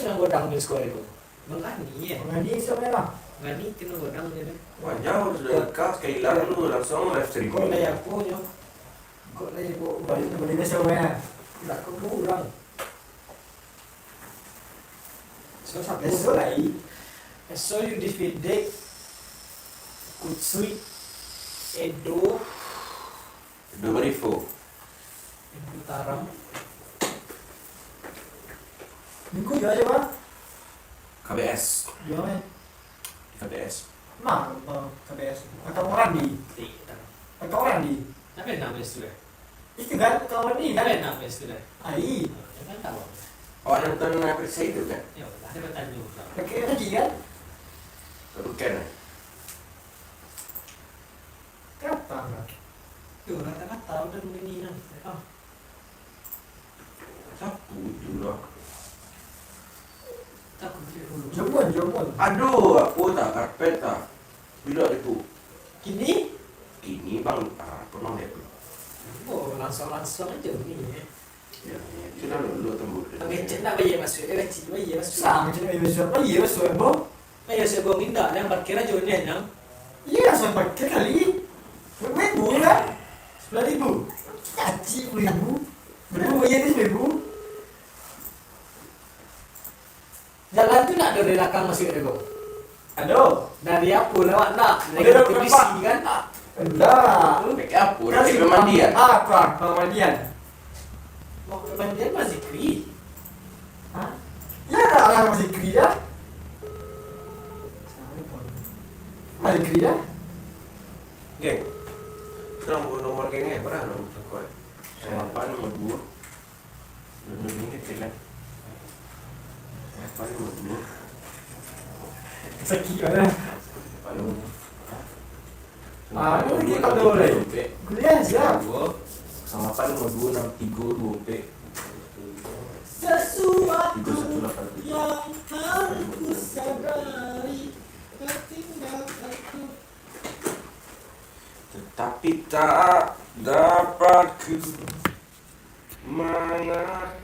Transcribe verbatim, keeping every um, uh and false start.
Nan godang di sekolah itu. Mangani, ya? Mangani sampai lah. Mangani kena godang je deh. Wajar, sudah lekas, kahilang tu, langsung live streaming. Kok lah ya, apo nyo? Kok lah ya, kok balik, balik biasa, ya? Ndak kok kurang. So, siapa? Biasa lah, i. So, you defeat Deck, Kutsui, Edo. Edo Barifo. Edo Taram. Minggu juo aja, Bang. K B S. Juo, eh? Di K B S. Nah, Bang, K B S. Kakak orang di. Kakak orang di. Tapi nama sudah. Itu kan, kawan ni kan? Lain nama sudah. Ai. Dia kan tahu. Awak nonton Naperiksa itu kan? Ya, lah, dia bertanya. Pakai lagi kan? Bukan. Kata lah. Tu, kata-kata udah begini kan. Ah. Sapu itu lah. Tak, aku beli dulu. Jamuan, jamuan. Aduh, apa tak? Karpet tak? Bila itu? Kini? Kini, Bang. Ah, pernah dia tu. Oh, langsung-langsung aja ni, eh. Ya, ya. Sudah dulu tunggu. Mangecek nak bayar masuk, eh, kecil bayar masuk. Sa, mangecek nak bayar masuk. Bayar masuk, eh, Bang? Bayar masuk, Bang. Indak, yang parkir aja ni, Nang. Iya, langsung parkir kali. Berapa ribu, ya? Sepuluh ribu. Kacik sepuluh ribu. Berapa bayar ni sepuluh ribu? Jalan tu nak dari belakang masuk ada kau? Ado. Dari apa lewat nak? Dari Udah, udah, polisi kan? Enggak. Pakai apa? Kan Pakai si pemandian? Ah, tu ah, pemandian. Mau pemandian masih kri? Hah? Ya, lah, lah, masih kri ya. Masih kri ya. Geng. Kita nomor, nomor geng eh, berapa nomor telefon? Lapan nomor dua. Duduk ni kecil kan? Lapan nomor dua. Sakit mana? Lapan nomor dua. Ah, ini kita dua, eh. Kuliah siap. Dua. Kosong lapan lima dua enam tiga dua empat. Sesuatu Tiga satu lapan tujuh. Yang harus ku sadari, kau tinggalkan ku. Tetapi tak dapat ku mengerti.